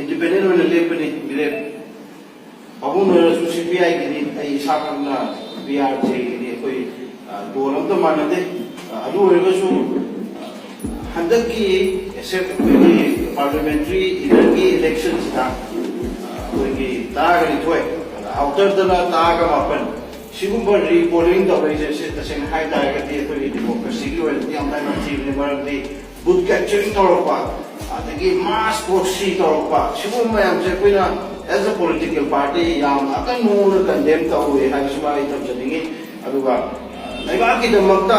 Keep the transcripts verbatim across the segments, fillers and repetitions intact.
Independent ꯑꯣꯏꯅ ꯂꯦꯞꯄꯅꯤ ꯃꯤꯔꯦꯞ꯫ ꯄꯥꯕꯨꯡ ꯑꯣꯏꯔꯁꯨ ꯁꯤ ꯄꯤ ꯑꯥꯏꯒꯤꯅꯤ, ꯑꯩ ꯏꯁꯥꯃꯛꯅ ꯄꯤ ꯑꯥꯔ ꯖꯦꯒꯤꯅꯤ꯫ ꯑꯩꯈꯣꯏ ꯗꯣꯜ ꯑꯝꯇ ꯃꯥꯟꯅꯗꯦ꯫ ꯑꯗꯨ ꯑꯣꯏꯔꯒꯁꯨ ꯍꯟꯗꯛꯀꯤ ꯑꯦꯁꯦꯝ ꯑꯩꯈꯣꯏꯒꯤ ꯄꯥꯔꯂꯤꯌꯥꯃꯦꯟꯇꯔꯤ ꯏꯟꯅꯔꯒꯤ ꯏꯂꯦꯛꯁꯟꯁꯤꯗ ꯑꯩꯈꯣꯏꯒꯤ ꯇꯔꯥꯒ ꯅꯤꯊꯣꯏ, ꯑꯥꯎꯇꯔꯗꯅ ꯇꯔꯥꯒ ꯃꯥꯄꯟ꯫ ꯁꯤꯒꯨꯝꯕ ꯔꯤꯄꯣꯂꯤꯡ ꯇꯧꯔꯛꯏꯁꯦ, ꯁꯤ ꯇꯁꯦꯡꯅ ꯍꯥꯏ ꯇꯥꯔꯒꯗꯤ ꯑꯩꯈꯣꯏꯒꯤ ꯗꯦꯃꯣꯀ꯭ꯔꯦꯁꯤꯒꯤ ꯑꯣꯏꯅꯗꯤ ꯌꯥꯝ ꯀꯟꯅ ꯊꯤꯕꯅꯤ꯫ ꯃꯔꯝꯗꯤ ꯕꯨꯠ ꯀꯦꯞꯆꯔꯤꯡ ꯇꯧꯔꯛꯄ, ꯑꯗꯒꯤ ꯃꯥꯁ ꯄ꯭ꯔꯣꯛꯁꯤ ꯇꯧꯔꯛꯄ, ꯁꯤꯒꯨꯝꯕ ꯃꯌꯥꯝꯁꯦ ꯑꯩꯈꯣꯏꯅ as a political party ꯌꯥꯝꯅ ꯑꯀꯟꯕ ꯃꯑꯣꯡꯗ ꯀꯟꯗꯦꯝ ꯇꯧꯏ ꯍꯥꯏꯕꯁꯤꯃ ꯑꯩ ꯊꯝꯖꯅꯤꯡꯉꯤ꯫ ꯑꯗꯨꯒ ꯂꯩꯕꯥꯛꯀꯤꯗꯃꯛꯇ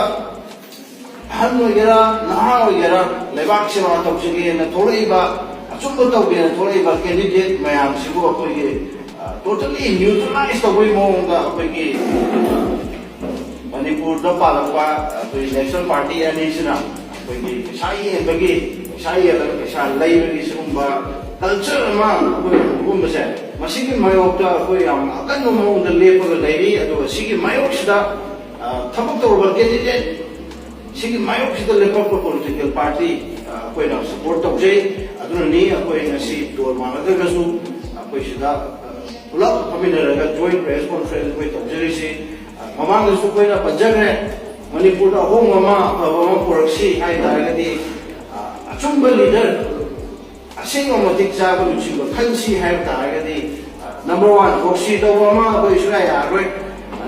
ꯑꯍꯟ ꯑꯣꯏꯒꯦꯔꯥ, ꯅꯍꯥ ꯑꯣꯏꯒꯦꯔꯥ, ꯂꯩꯕꯥꯛ ꯁꯦꯕꯥ ꯇꯧꯖꯒꯦꯅ ꯊꯣꯛꯂꯛꯏꯕ, ꯑꯆꯨꯝꯕ ꯇꯧꯒꯦꯅ ꯊꯣꯛꯂꯛꯏꯕ ꯀꯦꯟꯗꯤꯗꯦꯠ ꯃꯌꯥꯝꯁꯤꯕꯨ ꯑꯩꯈꯣꯏꯒꯤ ꯇꯣꯇꯦꯜꯂꯤ ꯅ꯭ꯌꯨꯇ꯭ꯔꯦꯂꯥꯏꯁ ꯇꯧꯕꯒꯤ ꯃꯑꯣꯡꯗ ꯑꯩꯈꯣꯏꯒꯤ ꯃꯅꯤꯄꯨꯔꯗ ꯄꯥꯜꯂꯛꯄ ꯑꯩꯈꯣꯏ ꯅꯦꯁꯅꯦꯜ ꯄꯥꯔꯇꯤ ꯑꯅꯤꯁꯤꯅ ꯑꯩꯈꯣꯏꯒꯤ ꯄꯩꯁꯥ ꯌꯦꯟꯕꯒꯤ, ꯄꯩꯁꯥ ꯌꯦꯜꯂꯒ ꯄꯩꯁꯥ ꯂꯩꯕꯒꯤ ꯁꯤꯒꯨꯝꯕ ꯀꯜꯆꯔ ꯑꯃ ꯑꯩꯈꯣꯏ ꯎꯕꯒꯨꯝꯕꯁꯦ, ꯃꯁꯤꯒꯤ ꯃꯥꯌꯣꯛꯇ ꯑꯩꯈꯣꯏ ꯌꯥꯝ ꯑꯀꯟꯕ ꯃꯑꯣꯡꯗ ꯂꯦꯞꯄꯒ ꯂꯩꯔꯤ꯫ ꯑꯗꯨꯒ ꯁꯤꯒꯤ ꯃꯥꯌꯣꯛꯁꯤꯗ ꯊꯕꯛ ꯇꯧꯔꯕ ꯀꯦꯟꯗꯤꯗꯦꯠ ꯁꯤꯒꯤ ꯃꯥꯌꯣꯛꯁꯤꯗ ꯂꯦꯞꯄꯛꯄ ꯄꯣꯂꯤꯇꯤꯀꯦꯜ ꯄꯥꯔꯇꯤ ꯑꯩꯈꯣꯏꯅ ꯁꯄꯣꯔꯠ ꯇꯧꯖꯩ꯫ ꯑꯗꯨꯅꯅꯤ ꯑꯩꯈꯣꯏ ꯉꯁꯤ ꯗꯣꯜ ꯃꯥꯟꯅꯗ꯭ꯔꯒꯁꯨ ꯑꯩꯈꯣꯏ ꯁꯤꯗ ꯄꯨꯂꯞ ꯐꯝꯃꯤꯟꯅꯔꯒ ꯖꯣꯏꯟ ꯄ꯭ꯔꯦꯁ ꯀꯣꯟꯐ꯭ꯔꯦꯟꯁ ꯑꯩꯈꯣꯏ ꯇꯧꯖꯔꯤꯁꯤ꯫ ꯃꯃꯥꯡꯗꯁꯨ ꯑꯩꯈꯣꯏꯅ ꯄꯟꯖꯈ꯭ꯔꯦ, ꯃꯅꯤꯄꯨꯔꯗ ꯑꯍꯣꯡꯕ ꯑꯃ, ꯑꯐꯕ ꯑꯃ ꯄꯨꯔꯛꯁꯤ ꯍꯥꯏ ꯇꯥꯔꯒꯗꯤ ꯑꯆꯨꯝꯕ ꯂꯤꯗꯔ, ꯑꯁꯦꯡꯕ ꯃꯇꯤꯛ ꯆꯥꯕ ꯂꯨꯆꯤꯡꯕ ꯈꯟꯁꯤ ꯍꯥꯏꯕ ꯇꯥꯔꯒꯗꯤ, ꯅꯝꯕꯔ ꯋꯥꯟ, ꯄ꯭ꯔꯣꯛꯁꯤ ꯇꯧꯕ ꯑꯃ ꯑꯩꯈꯣꯏ ꯁꯨꯡꯌꯥ ꯌꯥꯔꯔꯣꯏ꯫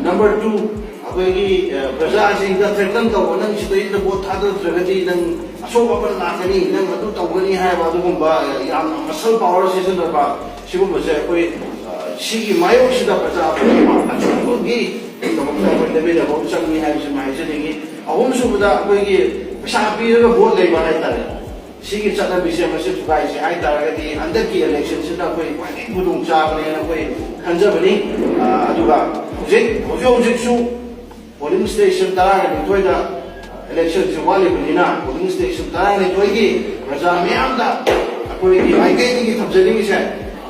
ꯅꯝꯕꯔ ꯇꯨ, ꯑꯩꯈꯣꯏꯒꯤ ꯄ꯭ꯔꯖꯥꯁꯤꯡꯗ ꯊ꯭ꯔꯦꯇꯟ ꯇꯧꯕ, "ꯅꯪ ꯁꯤꯗꯩꯗ ꯚꯣꯠ ꯊꯥꯗꯗ꯭ꯔꯒꯗꯤ ꯅꯪ ꯑꯁꯣꯛ ꯑꯄꯟ ꯂꯥꯛꯀꯅꯤ, ꯅꯪ ꯑꯗꯨ ꯇꯧꯒꯅꯤ" ꯍꯥꯏꯕ ꯑꯗꯨꯒꯨꯝꯕ ꯌꯥꯝꯅ ꯃꯁꯜ ꯄꯥꯋꯔ ꯁꯤꯖꯤꯟꯅꯕ, ꯁꯤꯒꯨꯝꯕꯁꯦ ꯑꯩꯈꯣꯏ ꯁꯤꯒꯤ ꯃꯥꯌꯣꯛꯁꯤꯗ ꯄ꯭ꯔꯖꯥ ꯑꯆꯧꯕꯒꯤꯗꯃꯛꯇ ꯑꯩꯈꯣꯏ ꯂꯦꯞꯃꯤꯟꯅꯕ ꯑꯃ ꯆꯪꯉꯤ ꯍꯥꯏꯕꯁꯤꯃ ꯍꯥꯏꯖꯅꯤꯡꯉꯤ꯫ ꯑꯍꯨꯝꯁꯨꯕꯗ, ꯑꯩꯈꯣꯏꯒꯤ ꯄꯩꯁꯥ ꯄꯤꯔꯒ ꯚꯣꯠ ꯂꯩꯕ ꯍꯥꯏꯇꯥꯔꯦ꯫ ꯁꯤꯒꯤ ꯆꯠꯅꯕꯤꯁꯦ ꯃꯁꯤ ꯊꯨꯒꯥꯏꯁꯦ ꯍꯥꯏ ꯇꯥꯔꯒꯗꯤ ꯍꯟꯗꯛꯀꯤ ꯏꯂꯦꯛꯁꯟꯁꯤꯅ ꯑꯩꯈꯣꯏ ꯈ꯭ꯋꯥꯏꯗꯒꯤ ꯈꯨꯗꯣꯡ ꯆꯥꯕꯅꯦꯅ ꯑꯩꯈꯣꯏ ꯈꯟꯖꯕꯅꯤ꯫ ꯑꯗꯨꯒ ꯍꯧꯖꯤꯛ ꯍꯧꯖꯤꯛ ꯍꯧꯖꯤꯛꯁꯨ ꯄꯣꯂꯤꯡ ꯁ꯭ꯇꯦꯁꯟ ꯇꯔꯥꯒ ꯅꯤꯊꯣꯏꯗ ꯏꯂꯦꯛꯁꯟꯁꯤ ꯋꯥꯠꯂꯤꯕꯅꯤꯅ, ꯄꯣꯂꯤꯡ ꯁ꯭ꯇꯦꯁꯟ ꯇꯔꯥꯅꯤꯊꯣꯏꯒꯤ ꯄ꯭ꯔꯖꯥ ꯃꯤꯌꯥꯝꯗ ꯑꯩꯈꯣꯏꯒꯤ ꯃꯥꯏꯀꯩꯗꯒꯤ ꯊꯝꯖꯅꯤꯡꯉꯤꯁꯦ,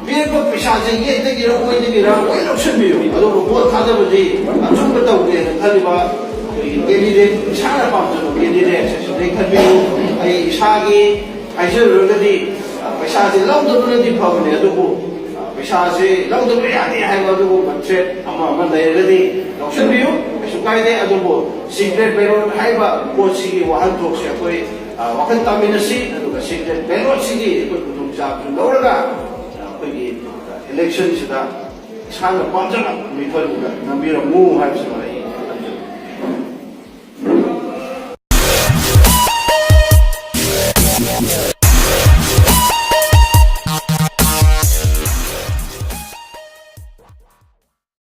ꯄꯤꯔꯛꯄ ꯄꯩꯁꯥꯁꯦ ꯌꯦꯠꯇꯒꯤꯔ ꯑꯣꯏꯗꯒꯤꯔ ꯂꯣꯏ ꯂꯧꯁꯤꯟꯕꯤꯌꯨ꯫ ꯑꯗꯨꯒ ꯚꯣꯠ ꯊꯥꯗꯕꯗꯤ ꯑꯆꯨꯝꯕ ꯇꯧꯒꯦꯅ ꯈꯜꯂꯤꯕ ꯑꯩꯈꯣꯏꯒꯤ ꯀꯦꯟꯗꯤꯗꯦꯠ, ꯏꯁꯥꯅ ꯄꯥꯝꯖꯕ ꯀꯦꯟꯗꯤꯗꯦꯠꯁꯦ ꯁꯤꯗꯩ ꯈꯟꯕꯤꯌꯨ꯫ ꯑꯩ ꯏꯁꯥꯒꯤ ꯍꯥꯏꯖꯔꯨꯔꯒꯗꯤ, ꯑ, ꯄꯩꯁꯥ ꯄꯩꯁꯥꯁꯦ ꯂꯧꯗꯕꯅꯗꯤ ꯐꯕꯅꯦ, ꯑꯗꯨꯕꯨ, ꯑ, ꯄꯩꯁꯥꯁꯦ ꯂꯧꯗꯕ ꯌꯥꯗꯦ ꯍꯥꯏꯕ ꯑꯗꯨꯒꯨꯝꯕ ꯊ꯭ꯔꯦꯠ ꯑꯃ ꯑꯃ ꯂꯩꯔꯒꯗꯤ ꯂꯧꯁꯤꯟꯕꯤꯌꯨ, ꯀꯩꯁꯨ ꯀꯥꯏꯗꯦ꯫ ꯑꯗꯨꯕꯨ ꯁꯤꯀ꯭ꯔꯦꯠ ꯕꯦꯂꯣꯠ ꯍꯥꯏꯕ ꯄꯣꯠꯁꯤꯒꯤ ꯋꯥꯍꯟꯊꯣꯛꯁꯦ ꯑꯩꯈꯣꯏ, ꯑ, ꯋꯥꯈꯜ ꯇꯥꯃꯤꯟꯅꯁꯤ, ꯑꯗꯨꯒ ꯁꯤꯀ꯭ꯔꯦꯠ ꯕꯦꯂꯣꯠꯁꯤꯒꯤ ꯑꯩꯈꯣꯏ ꯈꯨꯗꯣꯡꯆꯥꯕꯁꯨ ꯂꯧꯔꯒ, ꯑ, ꯑꯩꯈꯣꯏꯒꯤ, ꯑ, ꯏꯂꯦꯛꯁꯟꯁꯤꯗ ꯏꯁꯥꯅ ꯄꯥꯝꯖꯕ ꯃꯤꯈꯜꯗꯨꯗ ꯅꯝꯕꯤꯔꯝꯃꯨ ꯍꯥꯏꯕꯁꯤꯃ